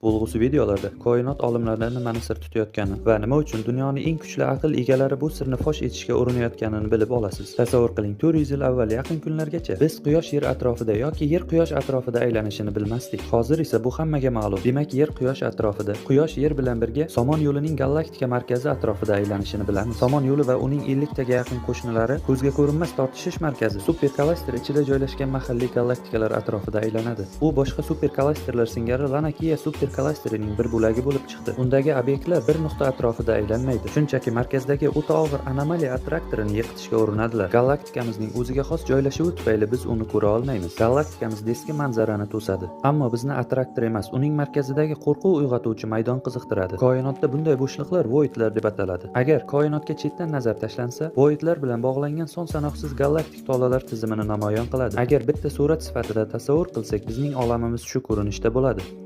Bo'lg'usi videolarda koinot olimlari nimani sir tutayotgani va nima uchun dunyoning eng kuchli aql egalari bu sirni fosh etishga urinayotganini bilib olasiz. Tasavvur qiling, 400 yil avval yaqin kunlargacha biz Quyosh Yer atrofida yoki Yer Quyosh atrofida aylanishini bilmasdik. Hozir esa bu hammaga ma'lum. Demak, Yer Quyosh atrofida, Quyosh Yer bilan birga Somon yo'lining galaktika markazi atrofida aylanishini bilamiz. Somon yo'li va uning 50 taga yaqin qo'shnilari ko'zga ko'rinmas tortishish markazi superklaster ichida joylashgan mahalliy galaktikalar atrofida aylanadi. U boshqa superklasterlar singari Lanakia superklasterining bir bo'lagi bo'lib chiqdi. Undagi obyektlar bir nuqta atrofida aylanmaydi. Shunchaki markazdagi o'ta og'ir anomaliya attraktorini yiqitishga urinadilar. Galaktikamizning o'ziga xos joylashuvi tufayli biz uni ko'ra olmaymiz. Galaktikamiz diski manzarani to'sadi. Ammo bizni attraktor emas, uning markazidagi qo'rquv uyg'otuvchi maydon qiziqtiradi. Koinotda bunday bo'shliqlar voidlar deb ataladi. Agar koinotga chetdan nazar tashlansa, voidlar bilan bog'langan son sanoqsiz galaktik tolalar tizimini namoyon qiladi. Agar bitta surat sifatida tasavvur qilsak, bizning olamimiz shu ko'rinishda bo'ladi.